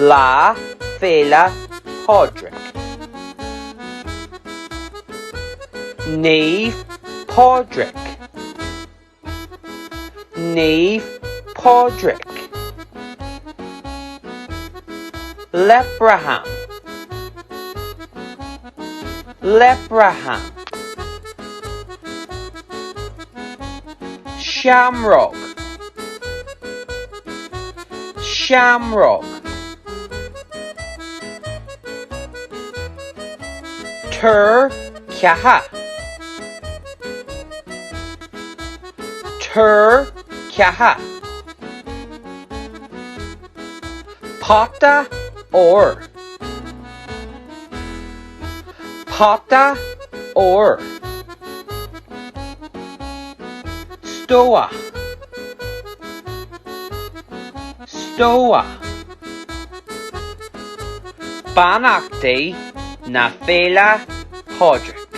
Lá Féile Pádraig. Naomh Pádraig. Naomh Pádraig. Leipreachán. Leipreachán. Seamróg. Seamróg. Tuar ceatha. Tuar ceatha. Pota óir. Pota óir. Stobhach. Stobhach. Beannachtaí na Féile Pádraig.